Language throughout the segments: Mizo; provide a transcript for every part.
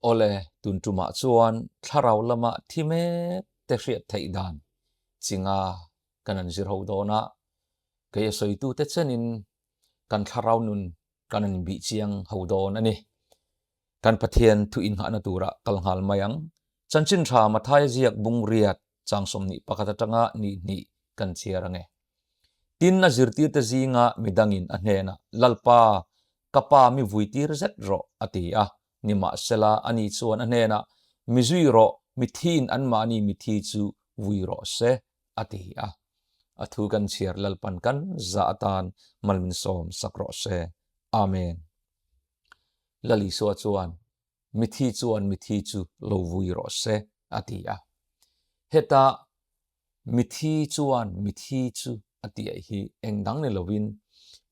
Awle, tun tumah chuan thlarau lama thi mek te hriat theih dan chinga kan an zir ho dawn a, kei a sawitute chenin kan thlarau nun kan an bih chiang ho dawn a ni. Kan Pathian thu inghahna turah kal nghal mai ang. Chanchin tha Mathaia ziak bung riat chang 21 atanga ni hnih kan chhiar ange. Tin, a zirtirte zinga midangin a hnenah, Lalpa, ka pa mi vuitir zet rawh, a ti a. Nimahsela, ani chuan a hnenah, Mi zui rawh, mithiin anmahni mithi chu vui rawh se, a ti a. A thu kan chhiar Lalpan kan zah atan mal min sawm sak rawh se. Amen. Lal Isua chuan, Mithi chuan mithi chu lo vui rawh se, a ti a. Heta mithi chuan mithi chu a tih hi eng dang ni lovin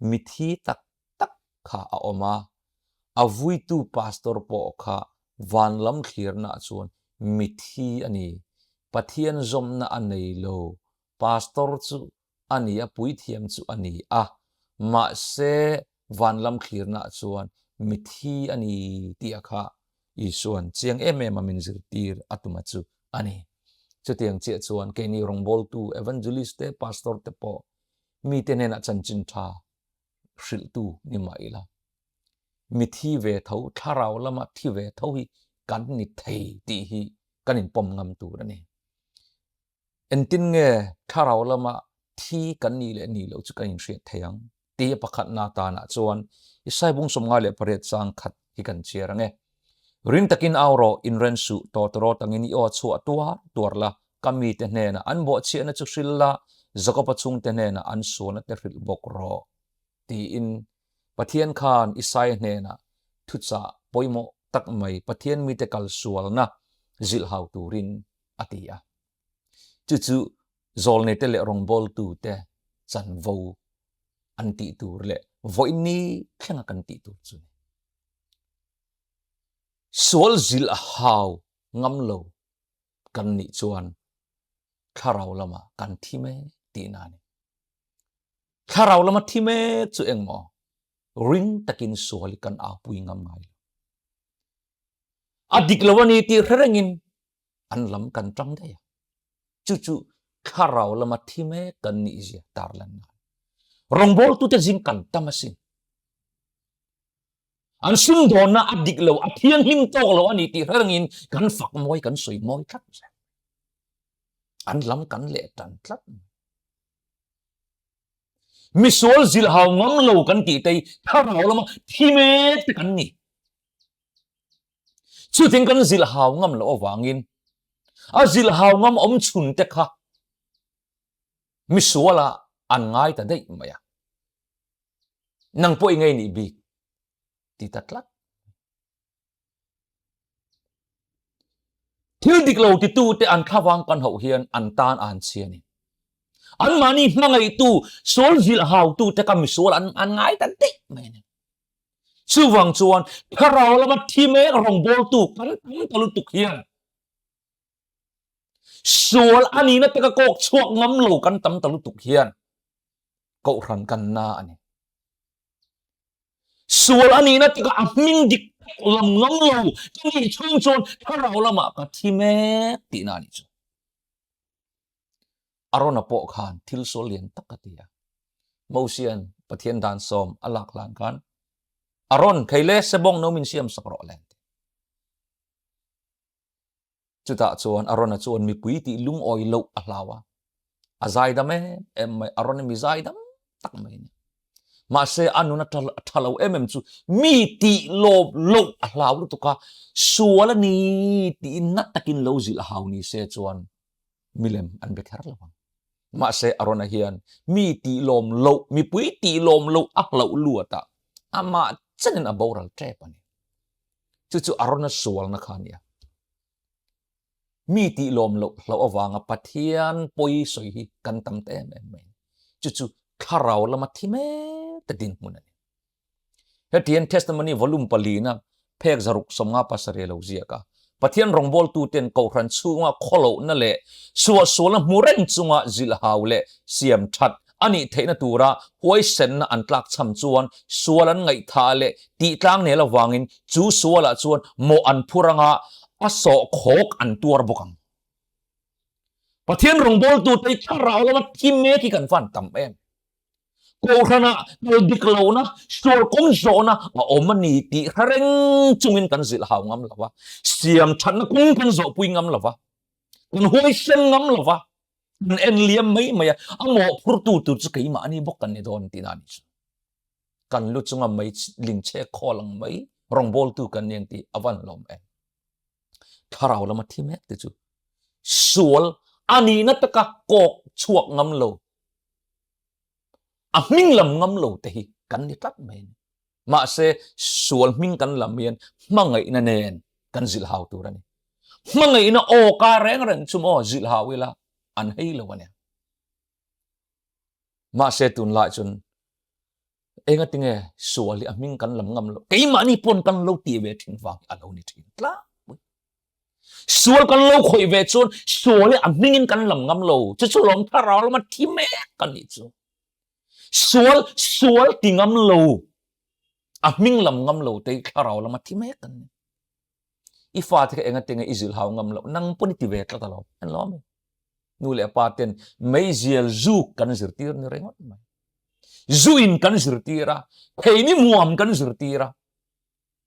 mithi tak tak kha a awm a, a vuitu pastor pawh kha van lam thlirnaah chuan mithi a ni, Pathian zawmna a nei lo, pastor chu a ni a, puithiam chu a ni a, mahse van lam thlirnaah chuan mithi a ni tih a kha Isuan chiang em em a min zirtir a tuma chu a ni. Chutiang chiah chuan keini rawngbawltu, evangelist te, pastor te pawh mite hnenah chanchin tha hrilhtu ni mah ila, mithi ve tho, thlarau lama thi ve tho hi kan ni thei tih hi kan inpawm ngam tur a ni. Engtin nge thlarau lama thi kan nih leh nih loh chu kan inhriat thei ang? Tih a pakhatna tanah chuan Isai bung 58 chang khat hi kan chhiar ang e. Ring takin au rawh, inren suh, tawtawrawt angin i aw chhuah tuar tuar la, ka mite hnenah an bawhchhiahna chu hrilh la, Jakoba chhungte hnenah an sualna te hrilh bawk rawh, tiin Pathian khan Isaia hnenah thuchah pawimawh tak mai Pathian mite kal sualna zilhhau turin a ti a. Chu chu zawlneite leh rawngbawltute chanvo an tih tur leh vawiin thlenga kan tih tur chu ni. Sual zilh hau ngam lo kan nih chuan thlarau lama kan thi mek tihna a ni. Thlarau lama thi mek chu engmaw? Ring takin sual hi kan aupui ngam ngai lo. A dik lo a ni tih hre rengin an lam kan tang daih a. Chu chu thlarau lama thi mek kan nih zia tarlan nan. Rawngbawltute zing kan tam asin. An sumdawnna a dik lo, a thianghlim tawk lo a ni tih hre rengin kan fak mawi, kan sawi mawi tlat zel. An lam kan leh tan tlat. Misual zilhau ngam lo kan tih te hi thlarau lama thi mek te kan ni. Chutin kan zilhau ngam loh avangin a zilhau ngam awm chhun te kha misuala an ngai ta daih mai a. Nang pawh i ngei nih bik ti ta tlat. Thil dik lo titu te an thlavang kan hauh hian an tan a han chhia a ni. Anmahni hmangaihtu, sual zilh hautu te kha misual an an ngai ta daih mai a ni. Chuvang chuan thlarau lama thi mek rawngbawltu kan tam ta lutuk hian sual a nihna te ka kawk chhuak ngam lo kan tam ta lutuk hian kohhran kan na a ni. Sual a nihna te kha a hming dik tak lam ngam lo ka nih chhung chuan thlarau lamah ka thi mek tihna a nih chu. Arona pawh khan thil sual lian tak a ti a. Mosian Pathian dan sawm a lak hlan khan Aron khei le sebawng no min siam sak rawh le. Chutah chuan Arona chuan mipui tih lungawi loh a hlau a. A zaidam em em mai, Arona mi zaidam tak mai a ni. Mahse a nun a tha lo em em chu mi tih lawm loh a hlau lutuk a, sual a ni tiin na takin lo zilh hau ni se chuan milem an be kher lo ang. Mahse Arona hian mi tih lawm loh, mipui tih lawm loh a hlauh luat a, amah chenin a boral tep a ni. Chu chu Arona sualna kha a nia. Mi tih lawm loh hlauh avanga Pathian pawi sawi hi kan tam ta em em mai. Chu chu thlarau lama thi mek ta dinhmun a ni. Hetiang Testimony Volume palina phek 657 a lo ziak a. Pathian rawngbawltuten Kohhran chhunga khawlohna leh suahsualna hmu reng chunga zilhau leh siam that a nih theihna tura huaisenna an tlakchham chuan sual an ngaihthah leh tihtlang nel avangin chu sualah chuan mawh an phur anga a sawhkhawk an tuar bawk ang. Pathian rawngbawltute hi thlarau lama thi mek hi kan van tam em. Kohhranah kal dik lohna, sual kawng zawhna a awm a ni tih hre reng chungin kan zilh hau ngam lo va, siam thatna kawng kan zawhpui ngam lo va, kan huaisen ngam lo va, kan en liam mai mai a, a mawhphurtu tur chu keimahni bawk kan ni dawn tihna a nih chu. Kan lu chunga mei lingchhe khawl ang mai rawngbawltu kan ni ang tih a van hlawm em. Thlarau lama thi mek te chu sual a nihna taka kawk chhuak ngam lo, a hming lam ngam lo te hi kan ni tlat mai a ni. Mahse, sual hming kan lam hian hmangaihna nen kan zilh hau tur a ni. Hmangaihna aw ka reng reng chu maw zilh hau ila an hei lo a nia. Mahse, tunlai chuan engatinge sual hi a hming kan lam ngam lo, keimahni pawn kan lo tih ve thin vang hi a lo ni thin tlangpui. Sual kan lo khawih ve chuan sual hi a hmingin kan lam ngam lo, chu chu lawm thlarau lama thi mek kan nih chu. Sual sual ti ngam lo, a hming lam ngam lo te hi thlarau lama thi mek kan ni. I fate kha engatinge i zilh hau ngam lo, nang pawn i ti ve tlat alawm, an lawm e. Nu leh pa ten meizial zuk kan zirtir ni ringawt mai. Zu in kan zirtir a, theini muam kan zirtir a.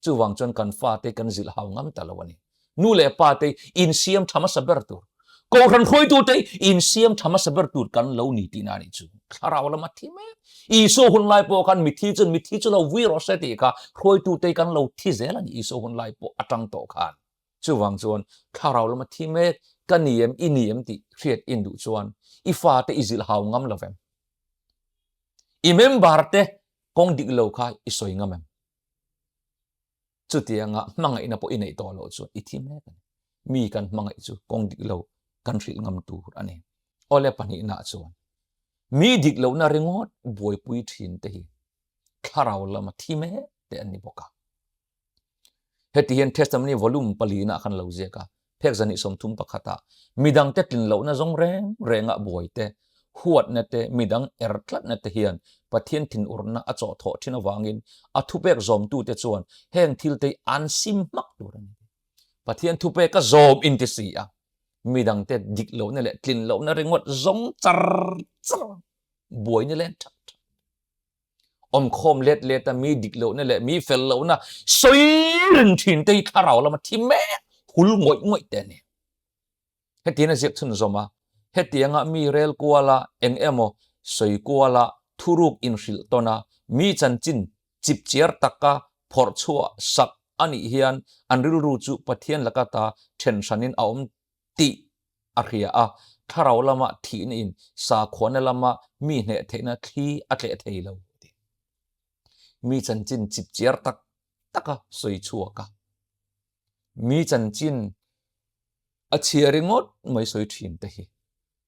Chuvang chuan kan fate kan zilh hau ngam ta lo a ni. Nu leh pa te insiam tha hmasa ber tur, Kohhran hruaitute insiam tha hmasa ber tur kan lo ni tihna a nih chu. Thlarau lama thi mek. Isua hun lai pawh khan mithi chuan mithi chu lo vui rawh se tih kha hruaitute kan lo thi zel a ni Isua hun lai pawh atang tawh khan. Chuvang chuan thlarau lama thi mek ka ni em, i ni em tih hriat in duh chuan i fate i zilh hau ngam lo vem? I member te kawng dik lo kha i sawi ngam em? Chutianga hmangaihna pawh i neih tawh loh chuan i thi mek a ni. Mi kan hmangaih chu kawng dik lo kan hrilh ngam tur a ni. Awle pahnihnaah chuan mi dik lohna ringawt buaipui thin te hi thlarau lama thi mek te an ni bawk a. Heti hian Testimony Volume palina khan lo ziak a, phek zahnih 31 ah midangte tlin lohna zawng reng rengah buai te, huatna te, midang er tlatna te hian Pathian thinurna a chawhthawh thin avangin a thupek zawmtute chuan heng thilte hi an sim hmak tur a ni. Pathian thupek a zawm inti si a, midangte dik lohna leh tlin lohna ringawt zawng char char buaina len that that. Awmkhawm let let a mi dik lohna leh mi fel lohna sawi reng thin te hi thlarau lama thi mek hul ngawih ngawih te a ni. Hetiang a ziak chhunzawm a, hetianga mi rel kuala eng emaw sawi kuala thuruk inhrilh tawn a, mi chanchin chipchiar taka phawrh chhuah sak a nih hian an rilru chu Pathian laka ta then hranin a awm tih a hria a, thlarau lama thihna in sakhuana lama mi hneh theihna thli a tleh thei lo a ti. Mi chanchin chipchiar tak taka sawi chhuak a, mi chanchin a chhia ringawt mai sawi thin te hi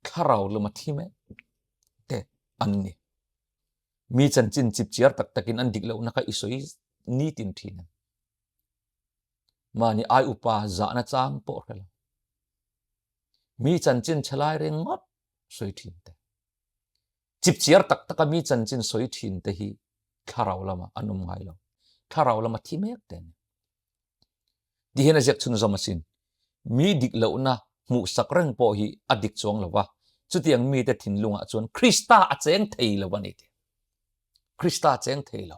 thlarau lama thi mek te an ni. Mi chanchin chipchiar tak takin an dik lohna kha i sawi nitin thin a ni. Mahni ai upa zahna chang pawh hre lo. Mi chanchin chhe lai ringawt sawi thin te. Chipchiar tak taka mi chanchin sawi thin te hi thlarau lama an awm ngai lo. Thlarau lama thi mek te an ni. Ti hian a ziak chhunzawm asin. Mi dik lohna hmuhsak reng pawh hi a dik chuang lo va, chutiang mite thinlungah chuan Krista a cheng thei lo a ni tih. Krista a cheng thei lo.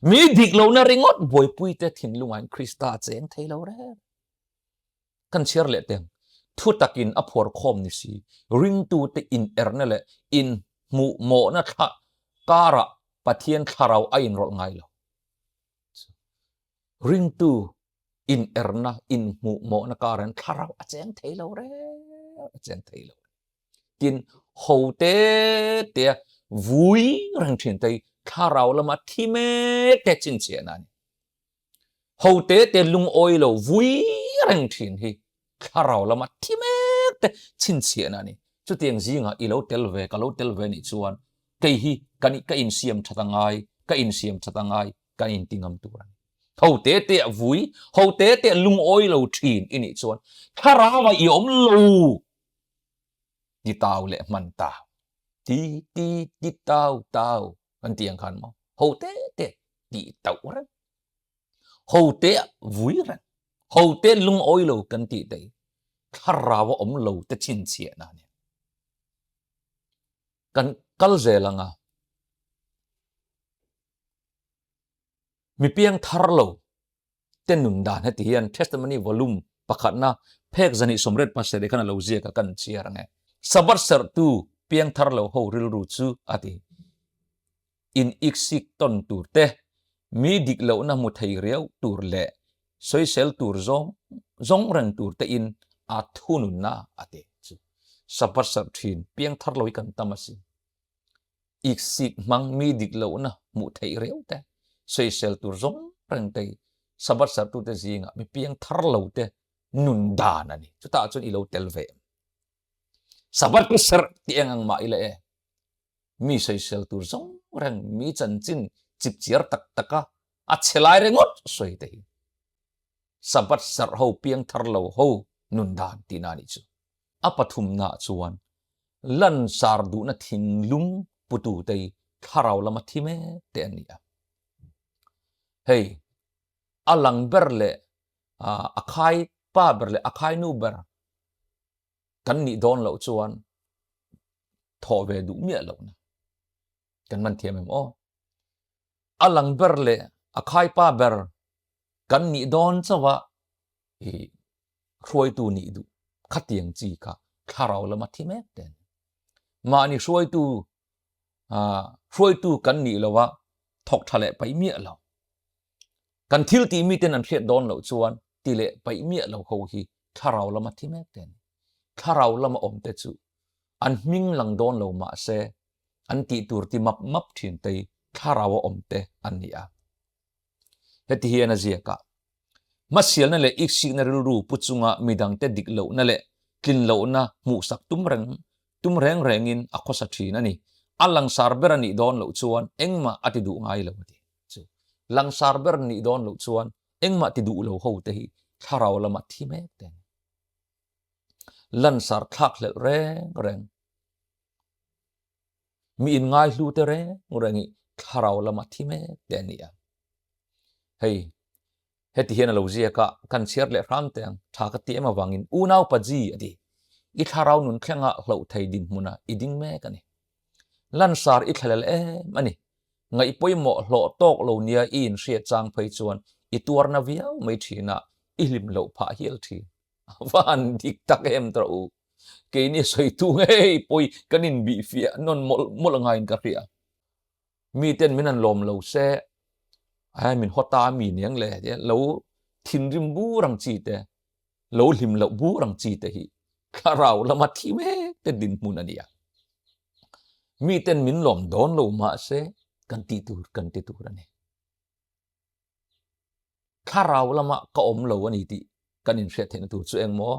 Mi dik lohna ringawt buaipuite thinlungah hian Krista a cheng thei lo reng. Kan chhiar leh teng. Thu takin a phuar khawm ni si, ringtute inerna leh inhmuhmawhna thla karah Pathian thlarau a inrawlh ngai lo. Ringtu inerna, inhmuhmawhna karah hian thlarau a cheng thei lo reng, a cheng thei lo. Tin, ho te tea vui reng thin te hi thlarau lama thi mek te chhinchhiahna a ni. Ho te te lungawi lo vui reng thin hi thlarau lama thi mek te chhinchhiahna a ni. Chutiang zingah i lo tel ve, ka lo tel ve nih chuan kei hi ka nih ka insiam that a ngai, ka insiam that a ngai kan inti ngam tur a ni. Ho te te a vui, ho te te a lungawi lo thin i nih chuan thlarau ah i awm lo ti tau leh hman ta. Ti ti ti tau tau kan ti ang khan maw ho te te ti tauh reng. Ho te vui reng. Ho te lungawi lo kan ti te thlarau a awm lo te chhinchhiahna a ni. Kan kal zel anga mi piang thar lo te nun dan heti hian Testimony Volume pakhatna phek zahnih sawmriat pasarih khan a lo ziak a kan chhiar ang e. Sabbath serhtu piang thar lo ho rilru chu a ti. In iksik tawn tur te, mi dik lohna hmu thei riau tur leh sawisel tur zawng zawng reng tur te in a thununna a ti chu. Sabbath serh thin piang thar lo hi kan tam asin. Iksik hmang mi dik lohna hmuh theih reuh te, sawisel tur zawng reng te hi Sabbath sertute zingah mi piang thar lo te nun dan a ni. Chutah chuan i lo tel ve em? Sabbath ka serh tih eng ang mah ila e, mi sawisel tur zawng reng, mi chanchin chipchiar tak taka a chhe lai ringawt sawi te hi Sabbath serh ho piang thar lo ho nun dan tihna a nih chu. A pathumna chuan lansar duhna thinlung putute hi thlarau lama thi mek te an ni a. Hei a lang ber leh a khai pa ber leh a khai nu ber kan nih dawn loh chuan thawh ve duh miah lohna kan man thiam em aw. A lang ber leh a khai pa ber kan nih dawn chauh a i hruaitu nih duh khatiang chi kha thlarau lama thi mek te ani. Mahni hruaitu hruaitu kan nih lo a thawk tha leh paih miah lo. Kan thil tih miten an hriat dawn loh chuan ti leh paih miah lo ho hi thlarau lama thi mek te ani. Thlarau lama awm te chu an hming lang dawn lo mahse an tih tur ti map map thin te hi thlarau a awm te an ni a. Heti hian a ziak a, Hmasialna leh iksikna rilru pu chunga midangte dik lohna leh tlin lohna hmuhsak tum reng tum reng rengin a khawsa thin a ni. A langsar ber a nih dawn loh chuan engmah a ti duh ngai lo a ti. Chu langsar ber nih dawn loh chuan engmah ti duh lo ho te hi thlarau lama thi mek te an ni. Lansar thlak hlelh reng reng. Mi in ngaihlu te reng reng i thlarau lama thi mek te an ni a. Hei, heti hian a lo ziak a, kan chhiar leh hram teh ang, tha ka ti em avangin unau pa ji a ti. I thlarau nun thlenga hloh thei dinhmuna i ding mek a ni. Lansar i thlalel em a ni. Ngaih pawimawh hlawh tawk lo nia i inhriat chang phei chuan i tuarna viau mai thin a, i hlim loh phah hial thin. Van dik tak em tawh u. Keini sawitu ngei pawi kan inbihfiah nawn mawlh mawlh angaiin ka hria. Miten min an lawm lo se, ai min haw ta mi niang le tia lo thinrim bur ang chi te, lo hlim loh bur ang chi te hi thlarau lama thi mek te dinhmun a ni a. Miten min lawm dawn lo mahse kan tih tur kan ti tur a ni. Thlarau lama ka awm lo a ni tih kan inhriat theihna tur chu engmaw?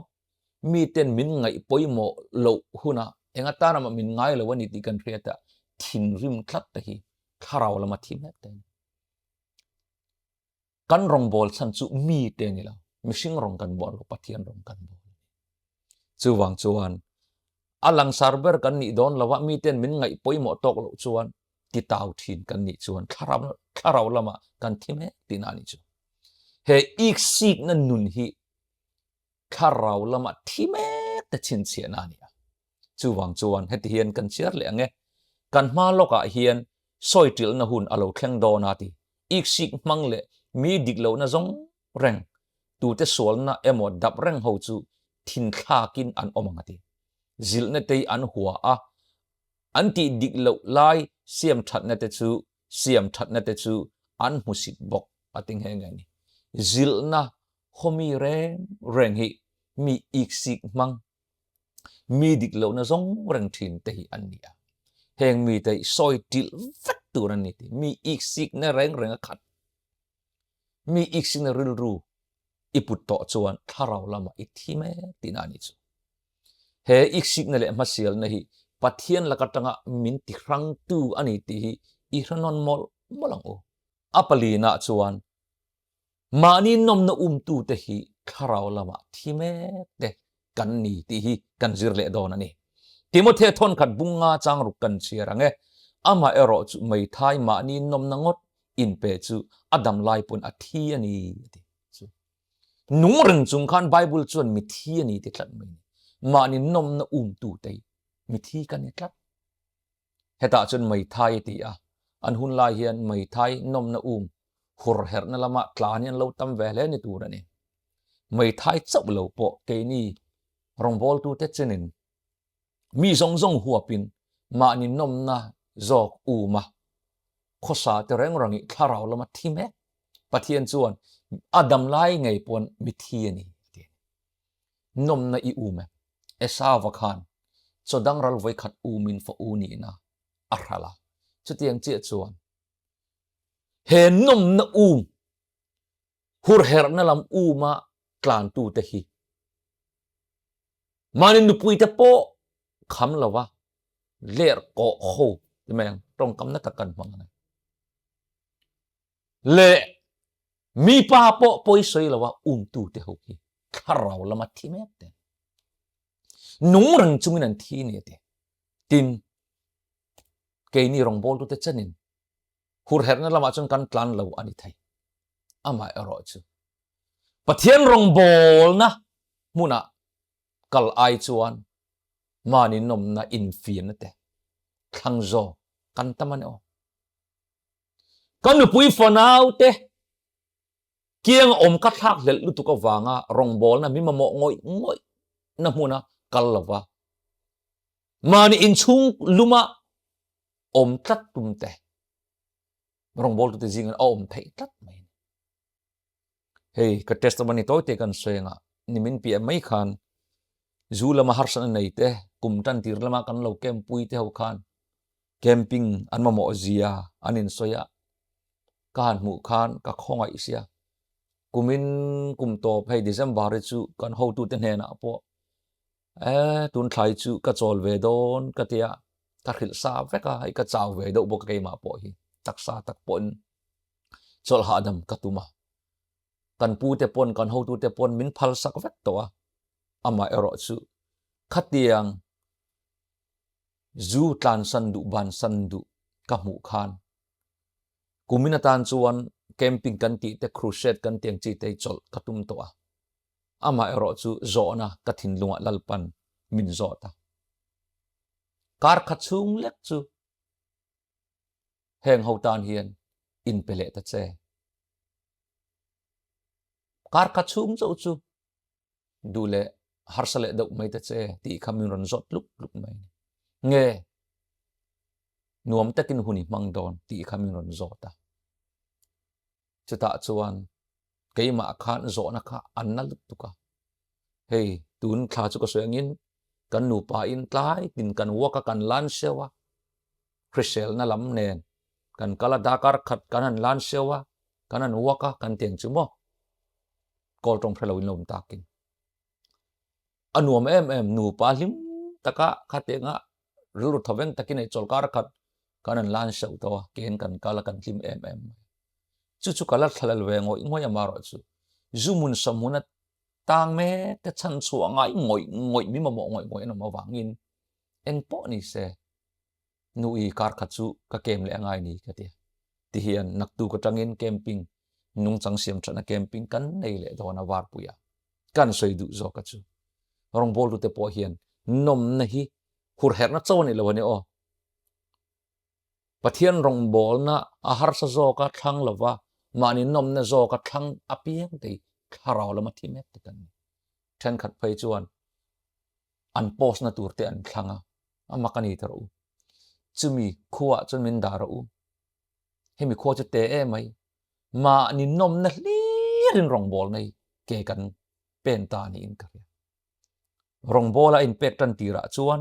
Miten min ngaih pawimawh loh hunah eng atana mah min ngai lo a ni tih kan hriat a, thinrim tlat te hi thlarau lama thi mek te a ni. Kan rawngbâwl chhan chu mite a ni lo, mihring rawng kan bâwl lo, Pathian rawng kan bâwl a ni. Chuvang chuan a langsar ber kan nih dawn lo a, miten min ngaih pawimawh tawk loh chuan titau thin kan nih chuan thlarau thlarau lamah kan thi mek tihna a nih chu. He iksikna nun hi thlarau lama thi mek te chhinchhiahna a ni a. Chuvang chuan heti hian kan chhiar leh ang e. Kan hma lawkah hian sawi ṭilhna hun a lo thleng dawn a ti. Iksik hmang leh mi dik lohna zawng reng, tute sualna emaw dap reng ho chu thinthlakin an awm ang a ti. Zilhna te hi an hua a, an tih dik loh lai siam thatna te chu siam thatna te chu an hmusit bawk a ti nghe nghe a ni. Zilhna hawmi reng reng hi mi iksik hmang, mi dik lohna zawng reng thin te hi an ni a. Heng mite hi sawi tilh vek tur an ni ti. Mi iksikna reng reng a khat. Mi iksikna rilru i put tawh chuan thlarau lamah i thi mek tihna a nih chu. He iksikna leh hmasialna hi Pathian lak atanga min ti hrangtu a ni tih hi i hre nawn mawlh mawlh ang u. A palinah chuan mahni nawmna umtute hi thlarau lamah thi mek te kan ni tih hi kan zir leh dawn a ni. Timothea thawnkhat bunga changruk kan chhiar ang e. Amaherawh chu meithai mahni nawmna ngawt inpe chu a dam lai pawn a thi a ni a ti. Chu nung reng chung khan Bible chuan mi thi a ni ti tlat mai ni. Mahni nawmna umtu te mi thi kan ni tlat. Hetah chuan meithai a ti a, an hun lai hian meithai nawmna um hur herhna lama tlan hi an lo tam ve hle ni tur a ni. Meithai chauh lo pawh keini rawngbawltute chenin mi zawng zawng huapin mahni nawmna zawk um a, khawsa te reng rengih thlarau lama thi mek Pathian chuan a dam lai ngei pawn mi thi a ni a ti a ni. Nawmna i um e. Esauva khan chaw dangral vawikhat umin fa u nihna a hral a, chutiang chiah chuan he nawmna um hurherhna lam uma tlantute hi mahni nupuite pawh kham lova ler kawh ho ti mai ang tawngkamna tak kan hmang a ni. Leh mipa pawh pawi sawi lova umtute ho hi thlarau lama thi mek te nung reng chungin an thi ni a ti. Tin, keini rawngbawltute chenin hurherhna lamah chuan kan tlan lo a ni thei. Amah erawh chu Pathian rawngbawlna hmunah kal ai chuan mahni nawmna infiamna te thlang zawk kan tam a ni aw. Ka nupui fanau te kiang awm ka thlak hlelh lutuk avanga rawngbawlna mi mamawh ngawih ngawih na hmuna kal lova mahni inchhung luma awm tlat tum te rawngbawltute zingah a awm theih tlat mai ni. Hei ka testimony tawi te kan sawi anga nimin piah mai khan zu lama harsatna nei te kum tan tir lama kan lo camp pui te ho khan camping an mamawh zia an in sawi a ka han hmuh khan ka khawngaih sia kumin kum tawp hei December hi chu kan hotute hnenah pawh E, tun thlai chu ka chawl ve dawn ka tia, ka hrilh sa vek a, hei ka chau ve deuh bawk a keimah pawh hi, taksa tak pawhin chawlh hahdam ka tum a. Kan pu te pawn, kan hotu te pawn min phal sak vek tawh a, amah erawh chu khatiang zu tlansan duh bansan duh ka hmuh khan kumin atan chuan camping kan tih te crusade kan tih ang chi te hi chawlh ka tum tawh a. Amah erawh chu zawhna ka thinlungah Lalpan min zawt a. Kar khat chhung lek chu heng ho tan hian in pe leh ta che. Kar khat chhung chauh chu duh leh harsa leh deuh mai ta che tih kha min rawn zawt tluk tluk mai a ni. Nge nuam takin hun i hmang dawn tih kha min rawn zawt a. Chutah chuan keimah khan zawhna kha an na lutuk a, hei tun thla chu ka sawi angin kan nupa in tlai tin kan walk a kan lan seuh a, hriselna lam nen kan kal a darkar khat kan han lan seuh a, kan han walk a kan tiang chu maw kawl tawng hre lo in lo awm takin a nuam em em nupa hlim taka khatianga rilru thawveng takin hei chawlhkar khat kan han lan seuh tawh a, kein kan kal a kan hlim em em mai. Chu chu ka la thlalel ve ngawih ngawih a marawh chu zu hmun sawmhmun a tang mek te chhan chhuah ngai ngawih ngawih mi mamawh ngawih ngawih an awm avangin eng pawh ni se nu i kar khat chu ka kem leh angai ni ka ti a. Tihian naktuk atangin camping nungchang siam thatna camping kan nei leh dawn a varpuia kan sawi duh zawk a chu rawngbawltute pawh hian nawmna hi hurherhna cho a ni lo a ni aw. Pathian rawngbawlna a harsa zawka thlang lova mahni nawmna zawka thlang apiang te hi thlarau lama thi mek te kan ni. Thenkhat phei chuan an post na tur te an thlang a, a mak a ni ta rawh u. Chumi khuaah chuan min dah rawh u. Hemi khua chu te em mai. Mahni nawmna hlirin rawngbawlna hi ke kan pen ta niin ka hria. Rawngbawla inpek tan tirah chuan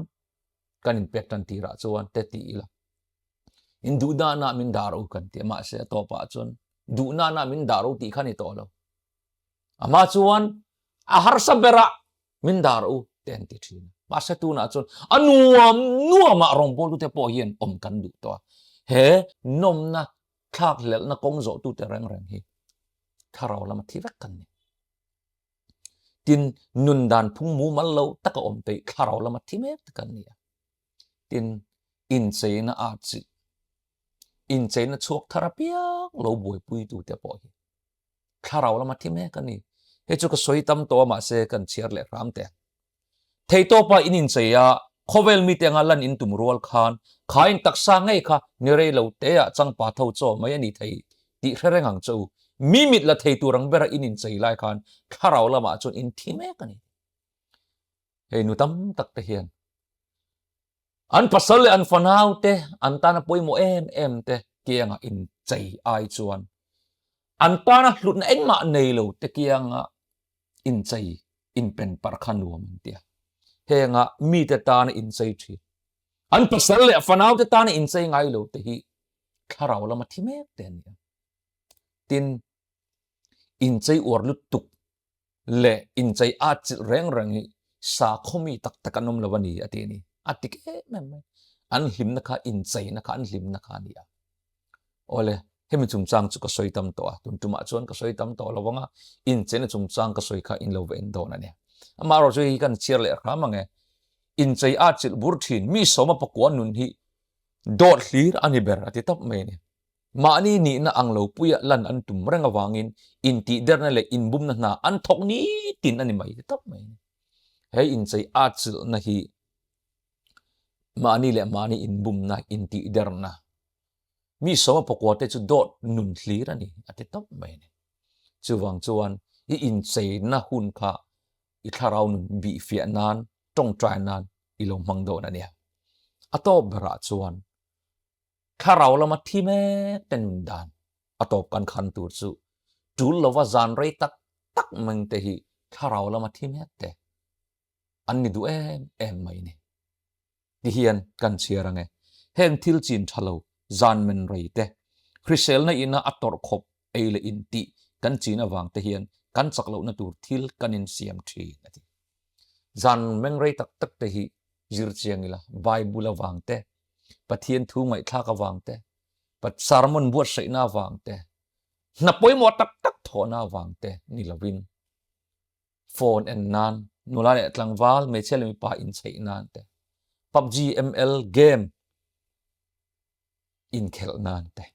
kan inpek tan tirah chuan te ti ila. In duhna min dah ro kan ti mahse a tawpah chuan duhna na min dah ro tih kha ni tawh lo. Ama chuan a harsa berah min dah ro te an ti thin. Mahse tunah chuan a nuam nuamah rawngbawltute pawh hian awm kan duh tawh a. He nawmna thlakhlelhna kawng zawhtute reng reng hi thlarau lama thi vek kan ni. Tin, nun dan phung mumal lo taka awm peih thlarau lama thi mek te kan ni a. Tin, incheina at chi, incheina chhuak thar apiang lo buaipuitute pawh hi thlarau lama thi mek a ni. Hei chu ka sawi tam tawh a mahse kan chhiar leh hram teh. Theitawpa in inchei a, khawvel mite anga lan in tum rual khan kha in taksa ngei kha ni rei lo teah changpa tho chaw mai a ni thei tih hre reng ang che u. Mi mit la thei tur ang bera in inchei lai khan thlarau lamah chuan in thi mek a ni. Hei nu tam tak te hian an pasal leh an fanau te an tana pawimawh em em te kianga inchei ai chuan an tana hlutna engmah nei lo te kianga inchei inpen parh kha nuam an ti a. Henga mite tana inchei thin, an pasal leh fanau te tana inchei ngai lo te hi thlarau lama thi mek te an ni a. Tin, inchei uar lutuk leh inchei at chilh reng reng hi sakhaw mi tak tak an awm lo a ni a ti a ni. A tik em em mai. An hlimna kha incheina kha an hlimna kha a ni a. Awle, hemi chungchang chu ka sawi tam tawh a, tun tumah chuan ka sawi tam tawh lo vang a, incheina chungchang ka sawi kha in lo va en dawn a ni. Amaherawh chu hei kan chhiar leh hram ang e. Inchei at chilh bur thin, mi sawma pakua nun hi dawt hlir a ni ber a ti tawp mai a ni. Mahni nihna ang lo puia lan an tum reng avangin intihderna leh inbumna hna an thawk nitin a ni mai tawp mai. He inchei at chilhna hi mahni leh mahni inbumna, intihderna, mi sawma pakua te chu dawt nun hlir a ni a ti tawp mai a ni. Chuvang chuan i incheina hun kha i thlarau nun bihfiah nan, tawngtai nan i lo hmang dawn a nia. A tawp berah chuan Thlarau lama thi mek te nun dan a tawp kan khan tur chu tul lova zan rei tak tak meng te hi thlarau lama thi mek te an ni duh em em mai ni. Ti hian kan chhiar ange. Heng thil chin tha lo zan men rei te, hriselna ina a tawrh khawp ei leh in tih kan chin avang te hian kan chak lohna tur thil kan insiam thin a ti. Zan meng rei tak tak te hi zir chiang ila, Bible avang te, Pathian thu ngaihthlak avang te, sermon buatsaihna avang te, hna pawimawh tak tak thawhna avang te ni lovin phone en nan, nula leh tlangval, hmeichhia leh mipa inchheih nan te, PUBG, ML game inkhelh nan te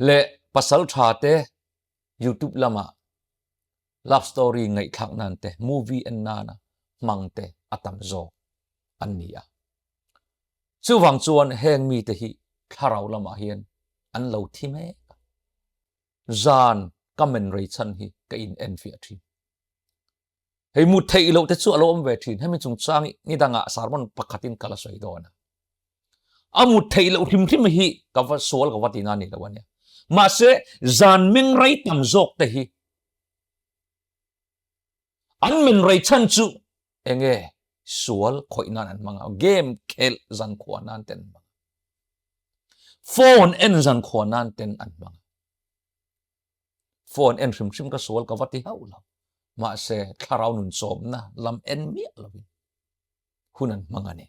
leh pasal tha te YouTube lamah love story ngaihthlak nan te, movie en nana hmang te a tam zawk an ni a. Chuvang chuan heng mite hi thlarau lamah hian an lo thi mek a. Zan ka men rei chhan hi ka in en fiah thin. Hei mut theih loh te chu a lo awm ve thin. Hemi chungchang ni dangah sermon pakhatin ka la sawi dawn a. A mut theih loh hrim hrim hi ka va sual ka va ti na ni lo ania. Mahse zan meng rei tam zawk te hi an men rei chhan chu enge sual khawih nan an hmang a, game khelh zan khua nan ten an hmang a, phone en zan khua nan ten an hmang a. Phone en hrim hrim ka sual ka va ti hauh lo. Mahse thlarau nun chawmna lam en miah lovin hun an hmang a ni.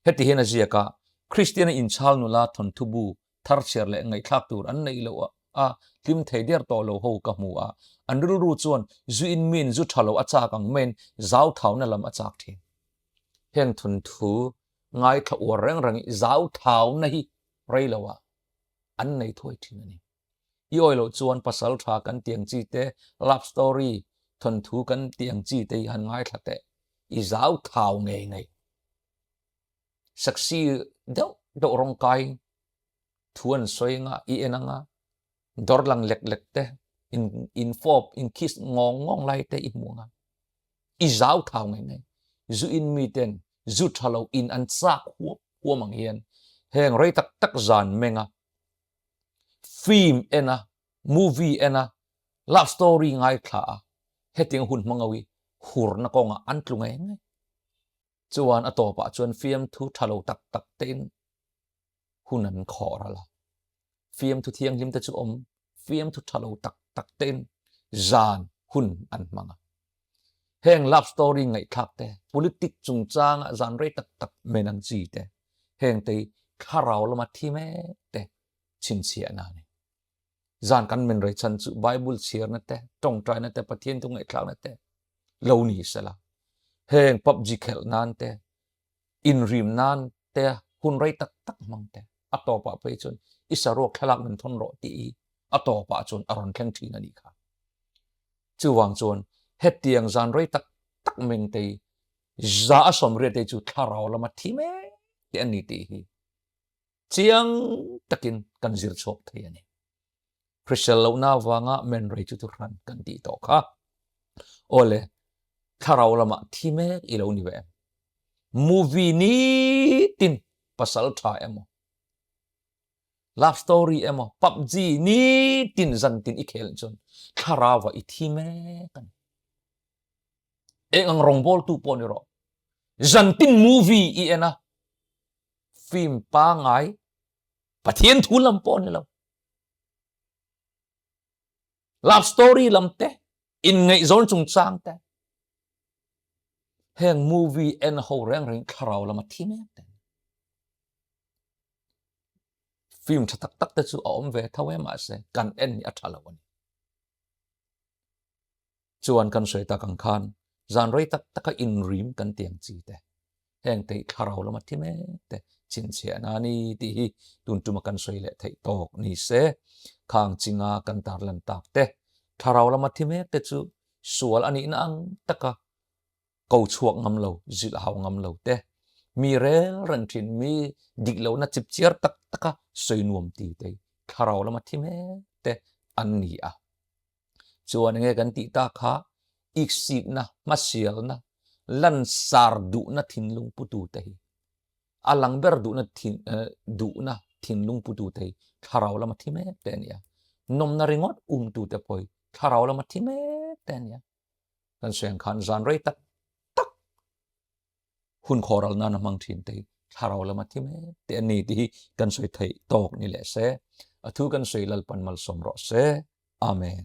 Heti hian a ziak a, Kristiana inchhal nula thawnthu bu thar chhiar leh ngaihthlak tur an neih loh a, hlim thei der tawh lo ho ka hmu a, an rilru chuan zu in min zu tha lo a chak ang maiin zauthauna lam a chak thin. Heng thawnthu ngaithla uar reng reng i zauthauna hi rei lo ah an nei thuai thin a ni. I awi loh chuan pasal tha kan ti ang chi te, love story, thawnthu kan ti ang chi te hi han ngaithla teh. I zau thau ngei ngei. Sexy deuh deuh rawng kai thu an sawi anga, i en anga, dawr lang lek lek te, in in fawp, in kiss ngawng ngawng lai te i hmu anga. I zau thau ngei ngei. Zu in mi ten zu tha lo in an chak huam huam ang hian heng rei tak tak zan meng a, Film en a, movie en a, love story ngaithla a, hetiang hun hmang ho hi hurna kawngah an tlu ngei ngei. Chuan a tawpah chuan fiamthu tha lo tak tak tein hun an khawh ral a. Fiamthu thianghlim te chu awm, fiamthu tha lo tak tak tein zan hun an hmang a. Heng love story ngaihthlak te, politic chungchanga zan rei tak tak men ang chi te, heng te hi thlarau lama thi mek te chhinchhiahna a ni. Zan kan men rei chhan chu Bible chhiarna te, tawngtaina te, Pathian thu ngaihthlakna te lo ni sela. Heng PUBG khelh nan te, Inrim nan te hun rei tak tak hmang te a tawpah phei chuan i saruak thlalak min thawn rawh tih hi a tawpah chuan a rawn thleng thin a nih kha. Chuvang chuan hetiang zan rei tak tak meng te hi za a 80 te chu thlarau lama thi mek te an ni tih hi chiang takin kan zir chhuak thei a ni. Hrisel lohna avanga men rei chu thuhran kan tih tawh kha. Awle, thlarau lamah thi mek i lo ni ve em? Movie nitin pasal tha emaw, love story emaw, PUBG nitin zantin i khel chuan thlarauah i thi mek a ni. Eng ang rawngbawltu pawh ni rawh. Zantin movie i en a, film pangai Pathian thu lam pawh ni lo. Love story lam te, inngaihzawn chungchang te, heng movie en ho reng reng thlarau lama thi mek te. Film tha tak tak te chu a awm ve tho e mahse kan en hi a tha lo a ni. Chuan kan sawi tak ang khan zan rei tak taka inrim kan tiang chi te, heng te hi thlarau lama thi mek te chhinchhiahna a ni tih hi tun tuma kan sawi leh theih tawk ni se. Khang chinga kan tarlan tak te, thlarau lama thi mek te chu sual a nihna ang taka ko chhuak ngam lo, zilh hau ngam lo te, mi rel reng thin, mi dik lohna chipchiar tak taka sawi nuam ti te hi thlarau lama thi mek te an ni a. Chuan enge kan tih tak kha iksikna, hmasialna, lansar duhna thinlung putute hi a lang ber duhna thin duhna thinlung putute hi thlarau lama thi mek te a ni a. Nawmna ringawt umtute pawh hi thlarau lama thi mek te a ni a. Kan sawi ang khan zan rei tak tak hun khawral nana hmang thin te hi thlarau lama thi mek te an ni tih hi kan sawi theih tawk ni leh se. A thu kan sawi Lalpan malsawm rawh se. Amen.